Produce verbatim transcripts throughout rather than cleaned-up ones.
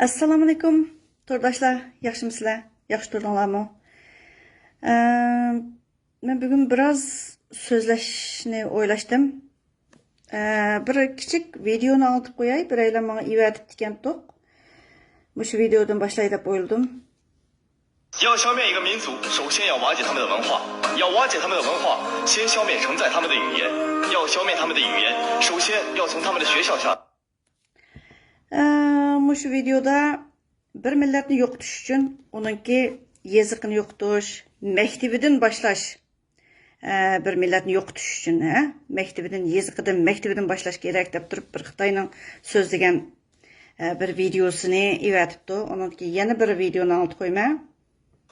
ئەسسالامۇئەلەيكۇم، تورداشلار، ياخشىمۇسىلەر؟ ياخشى تۇردۇڭلارمۇ؟ ئە، مەن بۈگۈن بىراز سۆزلەشنى ئويلاشتىم. ئە، بىر كىچىك ۋىدېئونى ئاڭلىتىپ قوياي، بىرەيلەن ماڭا ئېۋەتىپتىكەنتۇق. مۇشۇ ۋىدېئودىن باشلاي دەپ ئويلىدىم. 要消灭一个民族，首先要瓦解他们的文化，要瓦解他们的文化，先消灭承载他们的语言。要消灭他们的语言，首先要从他们的学校下。 ئە، مۇشۇ ۋىدېودا بىر مىللەتنى يوقىتىش ئۈچۈن ئۇنىڭكى يېزىقىنى يوقىتىش، مەكتىۋىدىن باشلاش. ئە، بىر مىللەتنى يوقىتىش ئۈچۈن، ھە؟ مەكتىۋىدىن، يېزىقىدىن، مەكتىۋىدىن باشلاش كېرەك دەپ تۇرۇپ بىر خىتاينىڭ سۆزلىگەن، ئە، بىر ۋىدېوسىنى ئېۋەتىپتۇ. ئۇنىڭدىكى يەنە بىر ۋىدېونى ئاڭلىتىپ قويىمەن.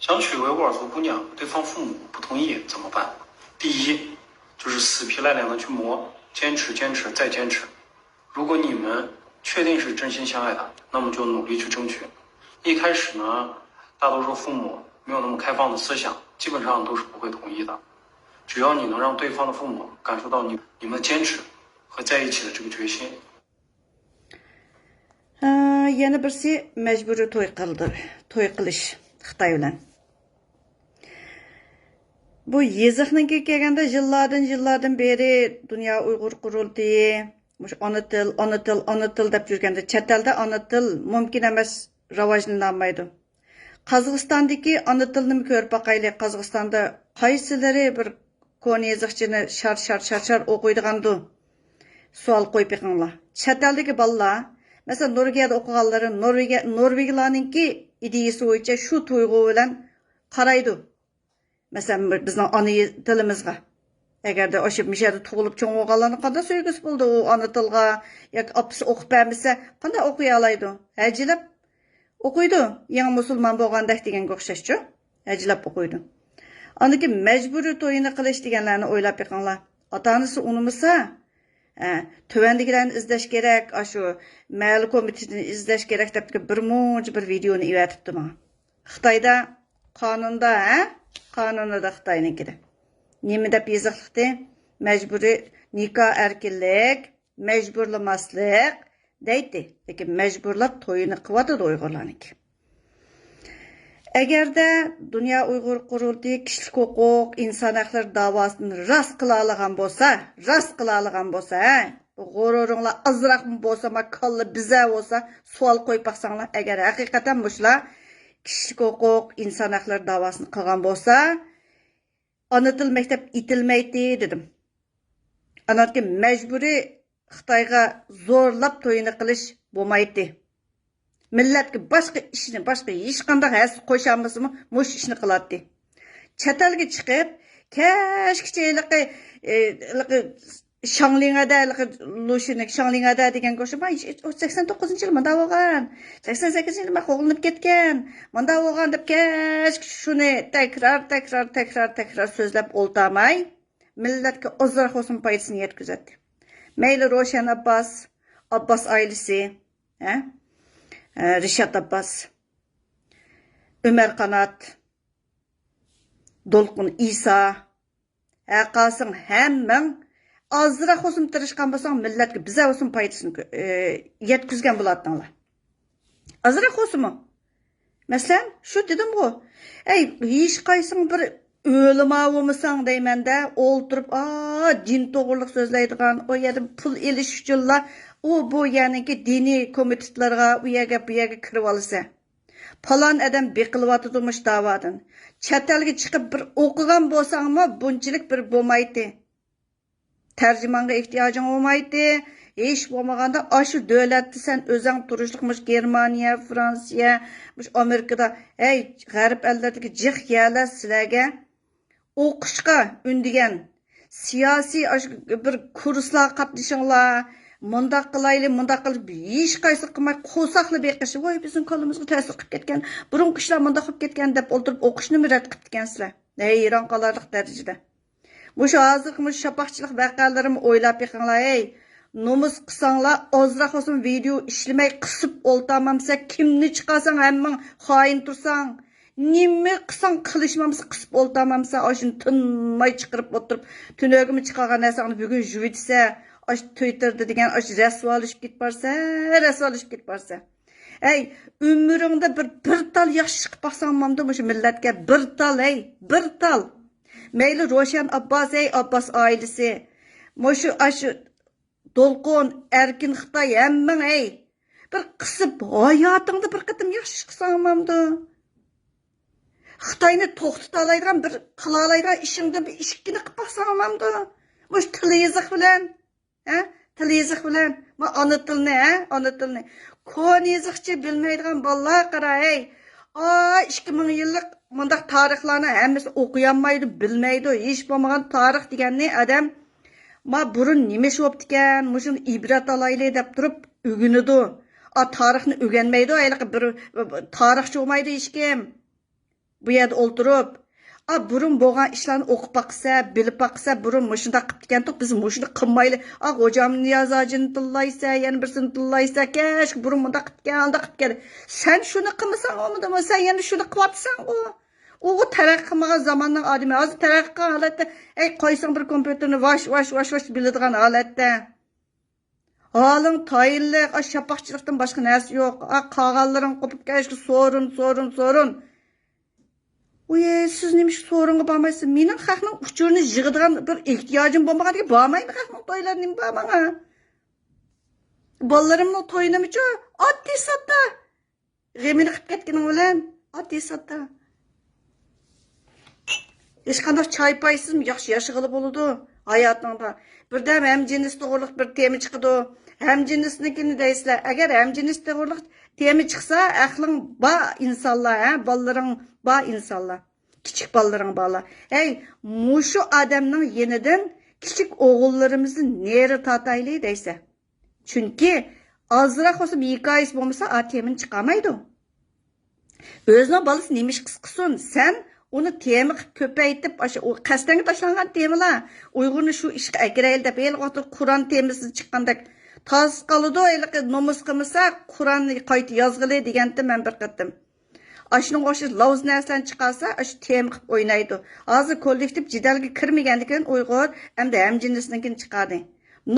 想娶一位沃尔族姑娘，对方父母不同意怎么办？第一，就是死皮赖脸的去磨，坚持，坚持，再坚持。如果你们确定是真心相爱的，那么就努力去争取。一开始呢，大多数父母没有那么开放的思想，基本上都是不会同意的。只要你能让对方的父母感受到你你们的坚持和在一起的这个决心， ھە، يەنە بىرسى مەجبۇرىي توي قىلدى، توي قىلىش خىتاي بىلەن. بۇ يېزىقنىڭكىگە كەلگەندە يىللاردىن، يىللاردىن بېرى دۇنيا ئۇيغۇر قۇرۇلتىيى مۇشۇ ئانا تىل، ئانا تىل، ئانا تىل دەپ يۈرگەندە، چەت ئەلدە ئانا تىل مۇمكىن ئەمەس، راۋاجلىنالمايدۇ. قازاقىستاندىكى ئانا تىلنىمۇ كۆرۈپ باقايلى. قازاقىستاندا قايسىلىرى بىر كونا يېزىقچىنى شار، شار، شار، شار ئوقۇيدىغاندۇ؟ سوئال قويۇپ بېقىڭلار. چەت ئەلدىكى بالىلار، مەسىلەن، نورۋېگىيەدە ئوقۇغانلىرى، نورۋېگىيە، نورۋېگلارنىڭكى ئىدىيىسى بويىچە شۇ تۇيغۇ بىلەن قارايدۇ. مەسىلەن، بىزنىڭ ئانا تىلىمىزغا. ئەگەردە ئاشۇ مۇشۇ يەردە تۇغۇلۇپ چوڭ بولغانلارنىڭ قانداق سۆيگۈسى بولىدۇ ئۇ ئانا تىلغا؟ ياكى ئاپىسى ئوقۇپ بەرمىسە، قانداق ئوقۇيالايدۇ؟ ھەجىلەپ ئوقۇيدۇ. يېڭى مۇسۇلمان بولغاندەك دېگەنگە ئوخشاشچۇ. ھەجىلەپ ئوقۇيدۇ. ئاندىكى مەجبۇرىي تويىنى قىلىش دېگەنلەرنى ئويلاپ بېقىڭلار. ئاتا-ئانىسى ئۇنىمىسا، ھە، تۆۋەندىكىلەرنى ئىزدەش كېرەك، ئاشۇ مەھەللە كومىتېتىنى ئىزدەش كېرەك دەپ بىر مۇنچە بىر ۋىدېونى ئېۋەتىپتۇ ماڭا. خىتايدا قانۇندا، ھە؟ قانۇنىدا خىتاينىڭكىدە. نېمە دەپ يېزىقلىقتى؟ مەجبۇرىي نىكاھ ئەركىنلىك، مەجبۇرلىماسلىق دەيتتى. لېكىن مەجبۇرلاپ تويىنى قىلىۋاتىدۇ ئۇيغۇرلارنىڭكى. ئەگەردە دۇنيا ئۇيغۇر قۇرۇلتىيى كىشىلىك ھوقۇق، ئىنسان ھەقلىرى داۋاسىنى راست قىلالىغان بولسا، راست قىلالىغان بولسا، ھە، غۇرۇرۇڭلار ئازراقمۇ بولسا، ما كاللا بىزە بولسا، سوئال قويۇپ باقساڭلار، ئەگەر ھەقىقەتەن مۇشۇلار كىشىلىك ھوقۇق، ئىنسان ھەقلىرى داۋاسىنى قىلغان بولسا، ئانا تىل مەكتەپ ئېتىلمەيتتى دېدىم. ئاناكى مەجبۇرىي خىتايغا زورلاپ تويىنى قىلىش بولمايتتى. مىللەتكە باشقا ئىشنى، باشقا ھېچقانداق ھەسسە قوشالمىسىمۇ مۇشۇ ئىشنى قىلاتتى. چەت ئەلگە چىقىپ، كەچكىچە ھېلىقى، ئى، ھېلىقى شاڭلىڭەدە، ھېلىقى لۇشىنىڭ شاڭلىڭەدە دېگەنگە ئوخشاپ، «ۋاي، سەكسەن توققۇزىنچى يىلى مۇنداق بولغان، سەكسەن سەككىزىنچى يىلى مەن قوغلىنىپ كەتكەن، مۇنداق بولغان» دەپ كەچكىچە شۇنى تەكرار، تەكرار، تەكرار، تەكرار سۆزلەپ ئولتۇرماي، مىللەتكە ئازراق بولسىمۇ پايدىسىنى يەتكۈزەتتى. مەيلى روشەن ئابباس، ئابباس ئائىلىسى، ھە؟ ھە، رىشات ئابباس، ئۆمەر قانات، دولقۇن ئىسا، ھەرقايسىڭ ھەممىڭ ئازراق بولسىمۇ تىرىشقان بولساڭ، مىللەتكە بىزە بولسىمۇ پايدىسىنى كۆ-، ئى، يەتكۈزگەن بولاتتىڭلار. ئازراق بولسىمۇ. مەسىلەن، شۇ دېدىمغۇ، ئەي، ھېچقايسىڭ بىر ئۆلىما بولمىساڭ دەيمەن-دە، ئولتۇرۇپ، ئا، دىن توغرىلىق سۆزلەيدىغان، ئۇ يەردىن پۇل ئېلىش ئۈچۈنلا، ئۇ، بۇ يەرنىڭكى دىنىي كومىتېتلارغا، ئۇ يەرگە، بۇ يەرگە كىرىۋالىسەن. پالان ئادەم بېقىلىۋاتىدۇ مۇشۇ داۋادىن. چەت ئەلگە چىقىپ بىر ئوقۇغان بولساڭمۇ بۇنچىلىك بىر بولمايتتى. تەرجىمانغا ئېھتىياجىڭ بولمايتتى. ھېچ بولمىغاندا ئاشۇ دۆلەتتە سەن ئۆزەڭ تۇرۇشلۇق مۇشۇ گېرمانىيە، فرانسىيە، مۇشۇ ئامېرىكىدا، ھەي، غەرب ئەللىرىدىكى جىق يەرلەر سىلەرگە ئوقۇشقا ئۈندىگەن، سىياسىي ئاشۇ بىر كۇرسلارغا قاتنىشىڭلار، مۇنداق قىلايلى، مۇنداق قىلىپ، ھېچقايسى قىلماي قورساقلا بېقىش، ۋاي، بىزنىڭ كاللىمىزغا تەسىر قىلىپ كەتكەن، بۇرۇنقى ئىشلار مۇنداق بولۇپ كەتكەن دەپ ئولتۇرۇپ ئوقۇشنىمۇ رەت قىپتىكەنسىلەر. ھەيران قالارلىق دەرىجىدە. مۇشۇ ھازىرقى مۇشۇ شاپاقچىلىق ۋەقەلىرىمۇ ئويلاپ بېقىڭلار، ھەي! نومۇس قىلساڭلار، ئازراق بولسىمۇ ۋىدېئو ئىشلىمەي قىسىپ ئولتۇرمامسەن، كىمنى چىقارساڭ ھەممىڭ خائىن تۇرساڭ. نېمە قىلساڭ قىلىشمامسا قىسىپ ئولتۇرمامسا، ئاشۇنى تىنماي چىقىرىپ ئولتۇرۇپ، تۈنۈگۈنمۇ چىقارغان نەرسەڭنى بۈگۈن يۇيۇۋېتىسە، ئاشۇ تۈۋىتتېردا دېگەن ئاشۇ رەسۋالىشىپ كېتىپ بارسا، رەسۋالىشىپ كېتىپ بارسا. ھەي، ئۆمرۈڭدە بىر، بىر تال ياخشى ئىش قىلىپ باقساڭ بولمامدۇ مۇشۇ مىللەتكە؟ بىر تال، ھەي، بىر تال. مەيلى روشەن ئابباس، ھەي، ئابباس ئائىلىسى. مۇشۇ، ئاشۇ دولقۇن، ئەركىن خىتاي، ھەممىڭ، ھەي، بىر قىسىپ ھاياتىڭدا بىر قېتىم ياخشى ئىش قىلساڭ بولمامدۇ؟ خىتاينى توختىتالايدىغان بىر، قىلالايدىغان ئىشىڭدىن بىر ئىككىنى قىلىپ باقساڭ بولمامدۇ؟ مۇشۇ تىل يېزىق بىلەن، ھە؟ تىل يېزىق بىلەن. ما ئانا تىلنى، ھە؟ ئانا تىلنى. كونا يېزىقچە بىلمەيدىغان بالىلار قارا، ھەي. ئا، ئىككى مىڭ يىللىق مۇنداق تارىخلارنى ھەممىسى ئوقۇيالمايدۇ، بىلمەيدۇ. ھېچ بولمىغان تارىخ دېگەننى ئادەم، ما بۇرۇن نېمە ئىش بوپتىكەن، مۇشۇنى ئىبرەت ئالايلى دەپ تۇرۇپ ئۆگىنىدۇ. ئا، تارىخنى ئۆگەنمەيدۇ، ھېلىقى بىر، بىر تارىخچى بولمايدۇ ھېچكىم. بۇ يەردە ئولتۇرۇپ، ئا، بۇرۇن بولغان ئىشلارنى ئوقۇپ باقسا، بىلىپ باقسا، بۇرۇن مۇشۇنداق قىپتىكەنتۇق، بىز مۇشۇنى قىلمايلى. ئا، غوجامنىياز ھاجىنى تىللايسە، يەنە بىرسىنى تىللايسە، كەچ بۇرۇن مۇنداق قىپتىكەن، ئانداق قىپتىكەن. سەن شۇنى قىلمىساڭ بولمىدىمۇ؟ سەن يەنە شۇنى قىلىۋاتىسەنغۇ. ئۇغۇ تەرەققىي قىلمىغان زاماننىڭ ئادىمى. ھازىر تەرەققىي قىلغان ھالەتتە، ئەي، قويساڭ بىر كومپيۇتېرنى ۋاش، ۋاش، ۋاش، ۋاش بىلىدىغان ھالەتتە. ھالىڭ تايىنلىق، ئا، شاپاقچىلىقتىن باشقا نەرسە يوق. ئا، قالغانلىرىڭ قوپۇپ كەلىشكە سورۇن، سورۇن، سورۇن. ئۇي، سىز نېمىشقا سورۇنغا بارمايسىز؟ مېنىڭ خەقنىڭ ئۇچۇرىنى يىغىدىغان بىر ئېھتىياجىم بولمىغاندىكىن بارمايمەن خەقنىڭ تويلىرىنا، نېمە بار ماڭا؟ بالىلىرىمنىڭ تويىنىمۇچۇ ئاددىي ساددا غېمىنى قىلىپ كەتكىنىڭ بىلەن ئاددىي ساددا. ھېچقانداق چاي-پايسىزمۇ ياخشى ياشىغىلى بولىدۇ ھاياتىڭدا. بىردەم ھەمجىنس توغرىلىق بىر تېما چىقىدۇ. ھەمجىنسنىڭكىنى دەيسىلەر. ئەگەر ھەمجىنس توغرىلىق تېما چىقسا، ئەقلىڭ بار ئىنسانلار، ھە، بالىلىرىڭ بار ئىنسانلار، كىچىك بالىلىرىڭ بارلار. ھەي، مۇشۇ ئادەمنىڭ يېنىدىن كىچىك ئوغۇللىرىمىزنى نېرى تارتايلى دەيسە. چۈنكى ئازراق بولسا ھېكايىسى بولمىسا، ئا تېمىنى چىقارمايدۇ. ئۆزىنىڭ بالىسى نېمە ئىش قىلسا قىلسۇن، سەن ئۇنى تېما قىلىپ كۆپەيتىپ، ئاشۇ ئۇ قەستەنگە تاشلانغان تېمىلار، ئۇيغۇرنى شۇ ئىشقا ئەكىرەيلى دەپ، ھېلىقى ۋاقىتتا قۇرئان تېمىسى چىققاندەك تاز قالىدۇ، ھېلىقى نومۇس قىلمىسا، قۇرئاننى قايتا يازغىلى دېگەنتىم مەن بىر قېتىم. ئاشۇنىڭغا ئوخشاش لاۋزا نەرسىلەرنى چىقارسا، ئاشۇ تېما قىلىپ ئوينايدۇ. ھازىر كوللېكتىپ جېدەلگە كىرمىگەندىكىن ئۇيغۇر ئەمدى ھەمجىنسنىڭكىنى چىقاردى.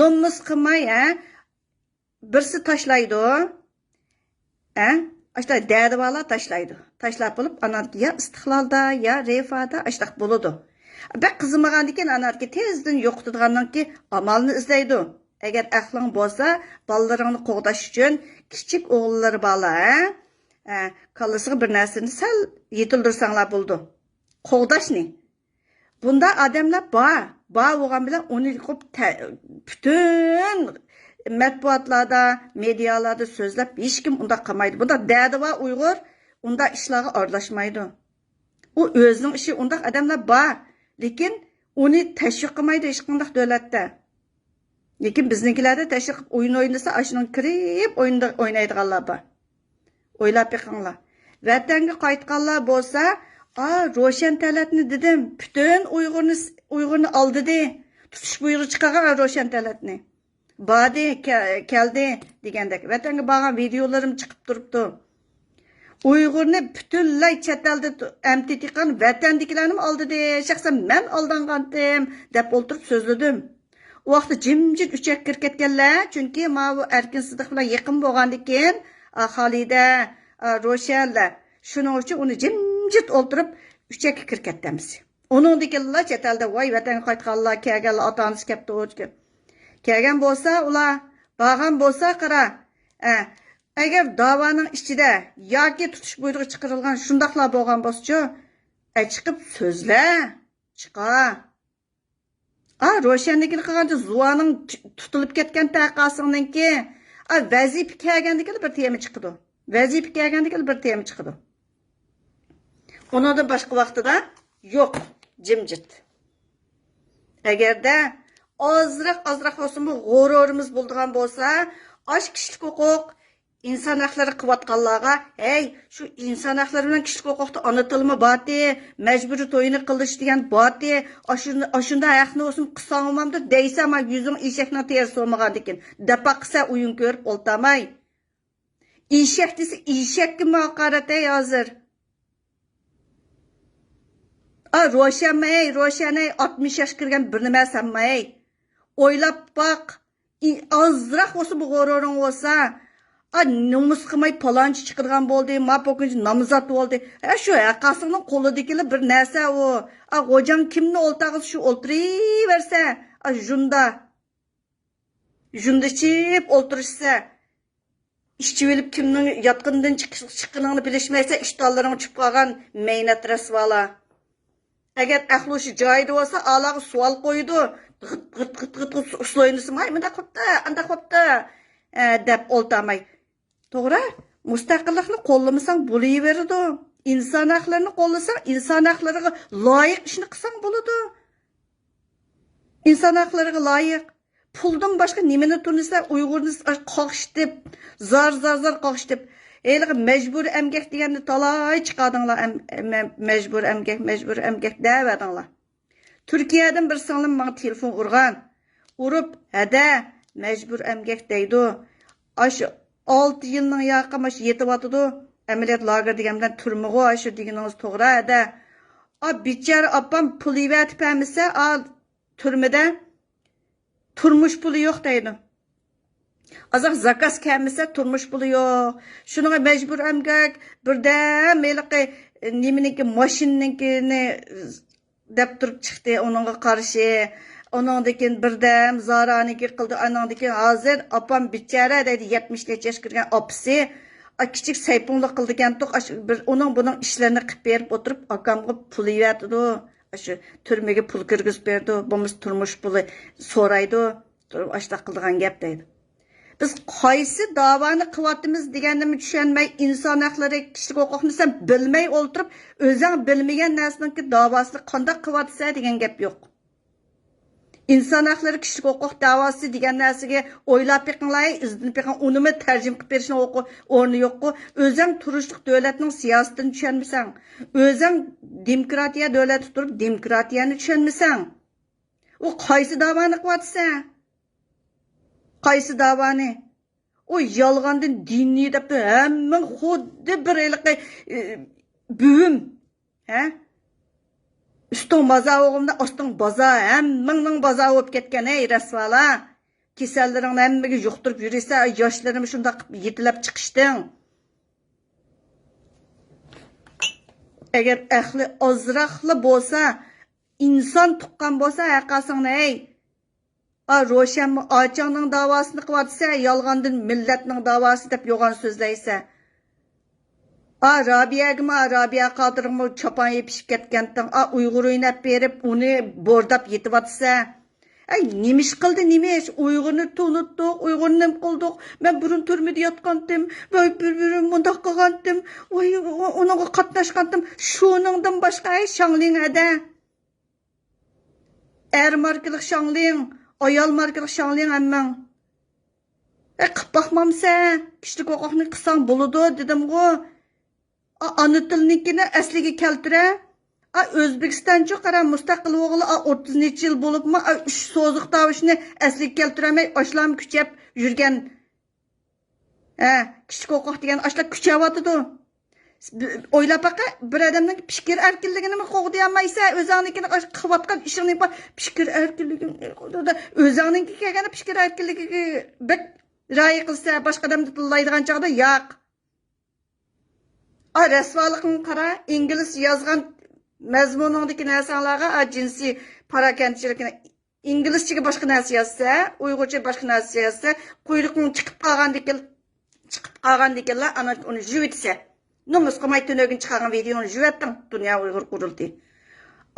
نومۇس قىلماي، ھە؟ بىرسى تاشلايدۇ. ھە؟ ئاشۇنداق دەدىۋالار تاشلايدۇ. تاشلاپ بولۇپ، ئاناندىكى يا ئىستىقلالدا، يا رېفادا ئاشۇنداق بولىدۇ. بەك قىزىمىغاندىكىن ئاناندىكى تېزدىن يوقىتىدىغاننىڭكى ئامالىنى ئىزدەيدۇ. ئەگەر ئەقلىڭ بولسا، بالىلىرىڭنى قوغداش ئۈچۈن كىچىك ئوغۇللىرى بارلار، ھە؟ ھە، كاللىسىغا بىر نەرسىنى سەل يېتىلدۈرسەڭلار بولىدۇ. قوغداشنى. بۇنداق ئادەملەر بار. بار بولغان بىلەن ئۇنى يۇقۇپ تە-، پۈتۈن مەتبۇئاتلاردا، مېدىيالاردا سۆزلەپ، ھېچكىم ئۇنداق قىلمايدۇ. بۇنداق دەدىۋا ئۇيغۇر ئۇنداق ئىشلارغا ئارىلاشمايدۇ. ئۇ ئۆزىنىڭ ئىشى، ئۇنداق ئادەملەر بار. لېكىن ئۇنى تەشۋىق قىلمايدۇ ھېچقانداق دۆلەتتە. لېكىن بىزنىڭكىلەردە تەشۋىق قىلىپ ئويۇن ئوينىسا، ئاشۇنىڭغا كىرىپ ئوينىدا-، ئوينايدىغانلار بار. ئويلاپ بېقىڭلار. ۋەتەنگە قايتقانلار بولسا، ئا، روشەن تەلەتنى دېدىم، پۈتۈن ئۇيغۇرنى، ئۇيغۇرنى ئالدىدى. تۇتۇش بۇيرۇقى چىقارغان، ئا، روشەن تەلەتنى. باردى، كە-، كەلدى دېگەندەك. ۋەتەنگە بارغان ۋىدېئولىرىم چىقىپ تۇرۇپتۇ. ئۇيغۇرنى پۈتۈنلەي چەت ئەلدە تۇ-، ئەمتىتىقان ۋەتەندىكىلەرنىمۇ ئالدىدى، شەخسەن مەن ئالدانغانتىم، دەپ ئولتۇرۇپ سۆزلىدىم. ئۇ ۋاقىتتا جىمجىت ئۈچەككە كىرىپ كەتكەنلەر، چۈنكى ماۋۇ ئەركىن سىدىق بىلەن يېقىن بولغاندىكىن، ئا، خالىدە، ئا، روشەنلەر. شۇنىڭ ئۈچۈن ئۇنى جىمجىت ئولتۇرۇپ ئۈچەككە كىرىپ كەتتى ھەممىسى. ئۇنىڭدىن كېيىنلا چەت ئەلدە ۋاي ۋەتەنگە قايتقانلار، كەلگەنلەر، ئاتا-ئانىسى كەپتۇ. كەلگەن بولسا ئۇلار، بارغان بولسا قارا، ئە، ئەگەر داۋانىڭ ئىچىدە ياكى تۇتۇش بۇيرۇقى چىقىرىلغان شۇنداقلار بولغان بولسىچۇ، ئە، چىقىپ سۆزلە، چىقار. ئا، روشەننىڭكىنى قىلغانچە زۇۋانىڭ تۇ-، تۇتۇلۇپ كەتكەن تەقاسىڭنىڭكى. ئا، ۋەزىپە كەلگەندىكىلا بىر تېما چىقىدۇ. ۋەزىپە كەلگەندىكىلا بىر تېما چىقىدۇ. ئۇنىڭدىن باشقا ۋاقتىدا يوق، جىمجىت. ئەگەردە ئازراق، ئازراق بولسىمۇ غۇرۇرىمىز بولىدىغان بولسا، ئاش كىشىلىك ھوقۇق، ئىنسان ھەقلىرى قىلىۋاتقانلارغا، ھەي، شۇ ئىنسان ھەقلىرى بىلەن كىشىلىك ھوقۇقتا ئانا تىلمۇ بارتى، مەجبۇرىي تويىنى قىلىش دېگەن بارتى، ئاشۇ-، ئاشۇنداق ھەقنى بولسىمۇ قىلساڭ بولمامدۇ دەيسەن، ما يۈزۈڭ ئېشەكنىڭ تېرىسى بولمىغاندىكىن. دەپ باقسا ئويۇن كۆرۈپ ئولتۇرماي. ئېشەك دېسە ئېشەككىمۇ ھاقارەت ھەي ھازىر. ئا، روشەنمۇ ھەي، روشەن ھەي، ئاتمىش ياشقا كىرگەن بىر نېمە سەنمۇ ھەي. ئويلاپ باق. ئى، ئازراق بولسا بۇ غۇرۇرۇڭ بولسا، ئا، نومۇس قىلماي پالانچى چىقىدىغان بولدى، ما پوكۇنچى نامزات بولدى. ھە، شۇ ھەققاسىڭنىڭ قولىدىكىلا بىر نەرسە ئۇ. ئا، غوجاڭ كىمنى ئولتۇرغۇزسا شۇ ئولتۇرۇۋەرسە. ئا، ژۇندا. ژۇندا ئىچىپ ئولتۇرۇشسا. ئىچىۋېلىپ كىمنىڭ ياتقىنىدىن چىقىش-، چىققىنىڭنى بىلىشمەيسەن، ئىشتانلىرىڭ چۈشۈپ قالغان مەينەت رەسۋالار. ئەگەر ئەقلى ھوشى جايىدا بولسا، ئالاغا سوئال قويىدۇ. غىت، غىت، غىت، غىت، غىت سوينىسىمۇ، ھاي، مۇنداق قىپتۇ، ئانداق قىپتۇ، ئە، دەپ ئولتۇرماي. توغرا، مۇستەقىللىقنى قوللىمىساڭ بولۇۋېرىدۇ. ئىنسان ھەقلىرىنى قوللىساڭ، ئىنسان ھەقلىرىغا لايىق ئىشنى قىلساڭ بولىدۇ. ئىنسان ھەقلىرىغا لايىق. پۇلدىن باشقا نېمىنى تونۇسا، ئۇيغۇرنى قاقشىتىپ، زار، زار، زار قاقشىتىپ. ھېلىقى مەجبۇرىي ئەمگەك دېگەننى تالاي چىقاردىڭلار، ئەم-، ئەم-، مەجبۇرىي ئەمگەك، مەجبۇرىي ئەمگەك دەۋەردىڭلار. تۈركىيەدىن بىر سىڭلىم ماڭا تېلېفون ئۇرغان. ئۇرۇپ، ھەدە، مەجبۇرىي ئەمگەك دەيدۇ. ئاشۇ ئالتە يىلنىڭ ياقى مانا شۇ يېتىۋاتىدۇ. ئەمەلىيەت لاگېرى دېگەن بىلەن تۈرمىغۇ، ئاشۇ دېگىنىڭىز توغرا، ھەدە. ئا، بىچارە ئاپام پۇل يېۋەتىپ ئەمىسە، ئا، تۈرمىدە تۇرمۇش پۇلى يوق دەيدۇ. ئازاق زاكاز كەلمىسە تۇرمۇش پۇلى يوق. شۇنىڭغا مەجبۇر ئەمگەك، بىردەم ھېلىقى، نېمىنىڭكى، ماشىنىنىڭكىنى دەپ تۇرۇپ چىقتى ئۇنىڭغا قارشى. ئۇنىڭدىن كېيىن بىردەم زارانىڭكى قىلدى. ئانىڭدىن كېيىن ھازىر ئاپام بىچارە دەيدۇ، يەتمىش نەچچە ياشقا كىرگەن ئاپىسى، ئا، كىچىك سەيپۇڭلۇق قىلىدىكەنتۇق، ئاشۇ بىر ئۇنىڭ بۇنىڭ ئىشلىرىنى قىلىپ بېرىپ ئولتۇرۇپ، ئاكامغا پۇل يېۋەتىدۇ. ئاشۇ تۈرمىگە پۇل كىرگۈزۈپ بېرىدۇ، بولمىسا تۇرمۇش پۇلى سورايدۇ، تۇرۇپ ئاشۇنداق قىلىدىغان گەپ دەيدۇ. بىز قايسى داۋانى قىلىۋاتىمىز دېگەننىمۇ چۈشەنمەي، ئىنسان ھەقلىرى، كىشىلىك ھوقۇقنى سەن بىلمەي ئولتۇرۇپ، ئۆزەڭ بىلمىگەن نەرسىنىڭكى داۋاسىنى قانداق قىلىۋاتىسەن دېگەن گەپ يوق. ئىنسان ھەقلىرى، كىشىلىك ھوقۇق داۋاسى دېگەن نەرسىگە ئويلاپ بېقىڭلار، ئىزدىنىپ بېقىڭ، ئۇنىمۇ تەرجىمە قىلىپ بېرىشنىڭ ھوقۇ-، ئورنى يوققۇ. ئۆزەڭ تۇرۇشلۇق دۆلەتنىڭ سىياسىتىنى چۈشەنمىسەڭ، ئۆزەڭ دېموكراتىيە دۆلەتتە تۇرۇپ دېموكراتىيەنى چۈشەنمىسەڭ، ئۇ قايسى داۋانى قىلىۋاتىسەن؟ قايسى داۋانى؟ ئۇ يالغاندىن دىننى دەپ ھەممىڭ خۇددى بىر ھېلىقى، ئى، بۈۋۈم. ھە؟ ئۈستۈڭ مازا بولغاندا ئاستىڭ بازا، ھەممىڭنىڭ بازا بولۇپ كەتكەن، ھەي، رەسۋالار. كېسەللىرىڭنى ھەممىگە يۇقتۇرۇپ يۈرىسە، ياشلىرىمۇ شۇنداق قىلىپ يېتىلەپ چىقىشتىڭ. ئەگەر ئەقلى ئازراقلا بولسا، ئىنسان تۇغقان بولسا، ھەققاسىڭنى، ھەي، ئا، روشەنمۇ ئاچاڭنىڭ داۋاسىنى قىلىۋاتىسەن، يالغاندىن مىللەتنىڭ داۋاسى دەپ يوغان سۆزلەيسەن. ئا، رابىيەگىمۇ، ئا، رابىيە قادىرغىمۇ چاپان يېپىشىپ كەتكەنتىڭ. ئا، ئۇيغۇر ئۆينى ئەپ بېرىپ، ئۇنى بورداپ يېتىۋاتىسەن. ئەي، نېمە ئىش قىلدى، نېمە ئىش؟ ئۇيغۇرنى تونۇتتۇق، ئۇيغۇرنى نېمە قىلدۇق؟ مەن بۇرۇن تۈرمىدە ياتقانتىم، ۋاي، بىر، بىر مۇنداق قىلغانتىم، ۋاي، ئۇ-، ئۇنىڭغا قاتناشقانتىم. شۇنىڭدىن باشقا، ئەي، شاڭلىڭ ھەدە. ئەر ماركىلىق شاڭلىڭ، ئايال ماركىلىق شاڭلىڭ ھەممەڭ. ئە، قىپ باقمامسەن؟ كىشىلىك ھوقۇقنى قىلساڭ بولىدۇ، دېدىمغۇ. ئا، ئانا تىلنىڭكىنى ئەسلىگە كەلتۈرە. ئا، ئۆزبېكىستانچۇ قارا، مۇستەقىل بولغىلى، ئا، ئوتتۇز نەچچە يىل بولۇپمۇ، ئا، ئۈچ سوزۇق تاۋۇشنى ئەسلىگە كەلتۈرەلمەي، ئاشۇلارمۇ كۈچەپ يۈرگەن. ھە، كىشىلىك ھوقۇق دېگەن ئاشۇنداق كۈچەۋاتىدۇ. ئويلاپ باقە، بىر ئادەمنىڭ پىكىر ئەركىنلىكىنىمۇ قوغدىيالمايسەن، ئۆزۈڭنىڭكىنى ئاشۇ قىلىۋاتقان ئىشىڭنى، پىكىر ئەركىنلىكىم، ئۆزۈڭنىڭكى كەلگەندە پىكىر ئەركىنلىكىگە بەك رىئايە قىلسا، باشقا ئادەمنى تىللايدىغان چاغدا ياق. ئا، رەسۋالىقىڭغا قارا، ئىنگلىز يازغان مەزمۇنۇڭدىكى نەرسەڭلارغا، ئا، جىنسىي پاراكەندىچىلىكنى ئىنگلىزچىگە باشقا نەرسە يازسا، ئۇيغۇرچە باشقا نەرسە يازسا، قۇيرۇقۇڭ چىقىپ قالغاندىكىن، چىقىپ قالغاندىكىنلا ئانا ئۇنى يۇيۇۋېتىسەن. نومۇس قىلماي تۈنۈگۈن چىقارغان ۋىدېيوڭنى يۇيۇۋەتتىڭ، دۇنيا ئۇيغۇر قۇرۇلتىيى.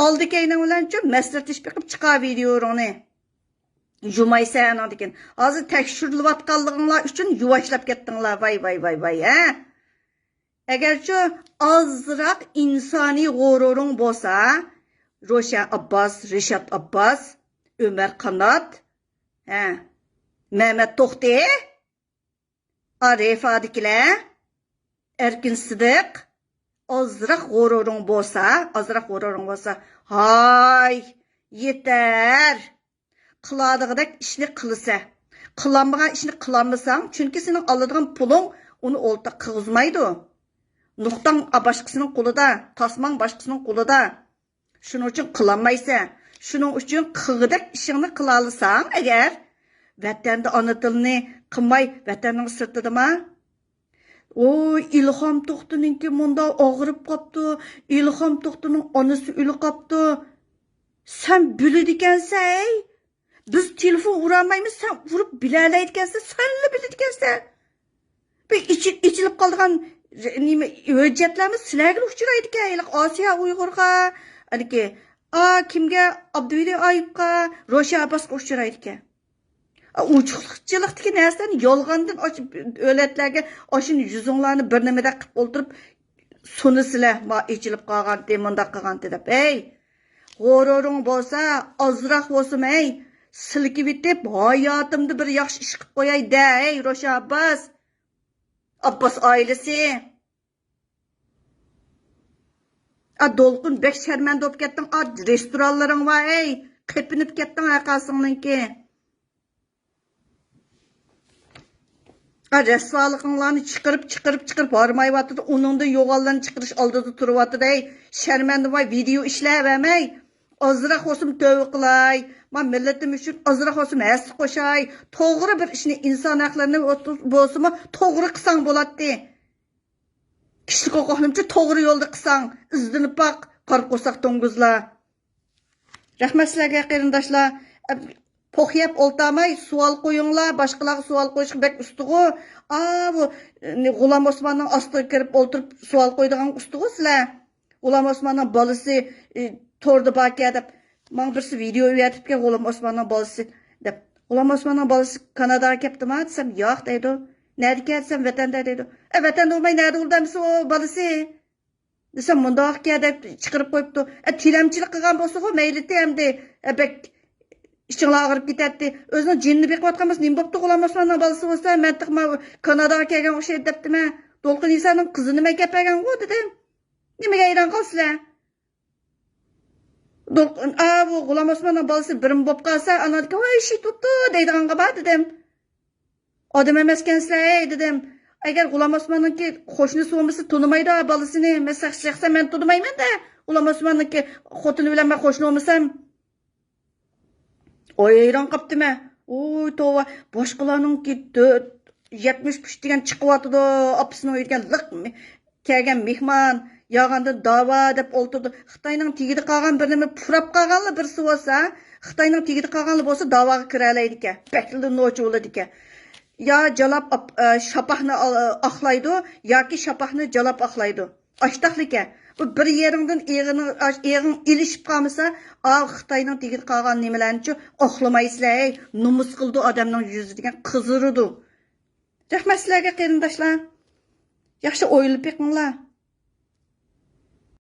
ئالدى كەينىڭ بىلەنچۇ مەسلىھەتلىشىپ بېقىپ چىقار ۋىدېيولىرىڭنى. يۇمايسەن ئاناندىن كېيىن. ھازىر تەكشۈرۈلۈۋاتقانلىقىڭلار ئۈچۈن يۇۋاشلاپ كەتتىڭلار. ۋاي، ۋاي، ۋاي، ۋاي، ھە؟ ئەگەرچۇ ئازراق ئىنسانىي غۇرۇرۇڭ بولسا، روشەن ئابباس، رىشات ئابباس، ئۆمەر قانات، ھە، مەمەت توختى، ئا، رېفادىكىلەر، ئەركىن سىدىق، ئازراق غۇرۇرۇڭ بولسا، ئازراق غۇرۇرۇڭ بولسا، ھاي، يېتەر! قىلادىغىدەك ئىشنى قىلىسە. قىلالمىغان ئىشنى قىلالمىساڭ، چۈنكى سېنىڭ ئالىدىغان پۇلۇڭ ئۇنى ئولتۇق قىغۇزمايدۇ. نۇقتاڭ باشقىسىنىڭ قولىدا، تاسماڭ باشقىسىنىڭ قولىدا. شۇنىڭ ئۈچۈن قىلالمايسەن. شۇنىڭ ئۈچۈن قىلغۇدەك ئىشىڭنى قىلالىساڭ ئەگەر، ۋەتەندە ئانا تىلنى قىلماي، ۋەتەننىڭ سىرتىدىما؟ ۋوي، ئىلھام توختىنىڭكى مۇنداق ئاغرىپ قاپتۇ، ئىلھام توختىنىڭ ئانىسى ئۆلۈپ قاپتۇ. سەن بىلىدىكەنسەن، ھەي! بىز تېلېفون ئۇرالمايمىز، سەن ئۇرۇپ بىلەلەيدىكەنسەن، سەنلا بىلىدىكەنسەن. بىر ئېچىل-، ئېچىلىپ قالىدىغان نېمە، ھۆججەتلەرمۇ سىلەرگىلا ئۇچرايدىكەن. ھېلىقى ئاسىيا ئۇيغۇرغا، ئانىكى، ئا، كىمگە، ئابدۇۋەلى ئايۇپقا، روشەن ئابباسقا ئۇچرايدىكەن. ئا، ئوچۇقچىلىقتىكى نەرسىلەرنى يالغاندىن ئاش-، دۆلەتلەرگە ئاشۇ يۈزۈڭلارنى بىر نېمىدەك قىلىپ ئولتۇرۇپ سۇنىسىلەر، ما ئېچىلىپ قالغانتى، مۇنداق قىلغانتى دەپ. ھەي! غۇرۇرۇڭ بولسا، ئازراق بولسىمۇ، ھەي، سىلكىۋېتىپ، ھاياتىمدا بىر ياخشى ئىش قىلىپ قوياي دە، ھەي، روشەن ئابباس. ئابباس ئائىلىسى. ئا، دولقۇن بەك شەرمەندە بولۇپ كەتتىڭ. ئا، رېستورانلىرىڭ بار، ھەي، قېپىنىپ كەتتىڭ ھەرقايسىڭنىڭكى. ئا، رەسۋالىقىڭلارنى چىقىرىپ، چىقىرىپ، چىقىرىپ ھارمايۋاتىدۇ. ئۇنىڭدىن يوغانلارنى چىقىرىش ئالدىدا تۇرۇۋاتىدۇ. ھەي، شەرمەندە بار، ۋىدېئو ئىشلەۋەرمەي. ئازراق بولسىمۇ تۆۋە قىلاي. ما مىللىتىم ئۈچۈن ئازراق بولسىمۇ ھەسسە قوشاي. توغرا بىر ئىشنى، ئىنسان ھەقلىرىنى بولسىمۇ توغرا قىلساڭ بولاتتى. كىشىلىك ھوقۇقنىمۇچە توغرا يولدا قىلساڭ، ئىزدىنىپ باق، قارا قورساق توڭگۇزلار. رەھمەت سىلەرگە، قېرىنداشلار. ئە، پوخ يەپ ئولتۇرماي، سوئال قويۇڭلار، باشقىلارغا سوئال قويۇشقا بەك ئۇستىغۇ. ئاۋۇ، ئە، غۇلام ئوسماننىڭ ئاستىغا كىرىپ ئولتۇرۇپ سوئال قويىدىغان ئۇستىغۇ سىلەر. غۇلام ئوسماننىڭ بالىسى، ئى، توردا باركەن دەپ، ماڭا بىرسى ۋىدېئو ئەۋەتىپكەن، غۇلام ئوسماننىڭ بالىسى دەپ. غۇلام ئوسماننىڭ بالىسى كاناداغا كەپتىما دېسەم، ياق دەيدۇ. نەدىكەن دېسەم، ۋەتەندە دەيدۇ. ئە، ۋەتەندە بولماي نەدە بولىدۇ ئەمىسە ئۇ بالىسى؟ دېسەم، مۇنداقكەن دەپ چىقىرىپ قويۇپتۇ. ئە، تىلەمچىلىك قىلغان بولسىغۇ مەيلىتى ئەمدى. ئە، بەك ئىچىڭلار ئاغرىپ كېتەتتى. ئۆزىنىڭ جېنىنى بېقىۋاتقان بولسا نېمە بوپتۇ؟ غۇلام ئوسماننىڭ بالىسى بولسا، مەن تېخى ماۋۇ كاناداغا كەلگەن ئوخشايدۇ دەپتىمەن. دولقۇن ئىسانىڭ قىزىنى مەن كەپ بەرگەنغۇ دېدىم. نېمىگە ھەيران قالىسىلەر؟ دولقۇن، ئا، بۇ غۇلام ئوسماننىڭ بالىسى بىرمۇ بولۇپ قالسا، ئانىڭدىكى، ۋاي، شېھىت بوپتۇ دەيدىغانغا بار دېدىم. ئادەم ئەمەسكەنسىلەر، ھەي، دېدىم. ئەگەر غۇلام ئوسماننىڭكى قوشنىسى بولمىسا، تونۇمايدۇ بالىسىنى. مەن شەخسەن مەن تونۇمايمەن-دە، غۇلام ئوسماننىڭكى خوتۇنى بىلەن مەن قوشنا بولمىسام. ئوي، ھەيران قاپتىمەن. ئوي، توۋا، باشقىلارنىڭكى تۆت، يەتمىش پۇت دېگەن چىقىۋاتىدۇ، ئاپىسىنىڭ ئۆيىگە لىق مې-، كەلگەن مېھمان، ياغاندىن داۋا دەپ ئولتۇرىدۇ. خىتاينىڭ تېگىدە قالغان بىر نېمە پۇراپ قالغانلا بىرسى بولسا، خىتاينىڭ تېگىدە قالغانلا بولسا داۋاغا كىرەلەيدىكەن. بەكلا نوچى بولىدىكەن. يا جالاپ ئاپ-، ئە، شاپاقنى ئا-، ئاقلايدۇ، ياكى شاپاقنى جالاپ ئاقلايدۇ. ئاشتاقلىكەن. بۇ بىر يېرىڭدىن ئېغىنىڭ، ئاش-، ئېغىڭ ئېلىشىپ قالمىسا، ئا، خىتاينىڭ تېگىدە قالغان نېمىلەرنىچۇ ئاقلىمايسىلەر، ھەي، نومۇس قىلىدۇ ئادەمنىڭ يۈزى دېگەن قىزىرىدۇ. رەھمەت سىلەرگە، قېرىنداشلار. ياخشى ئويلىنىپ بېقىڭلار.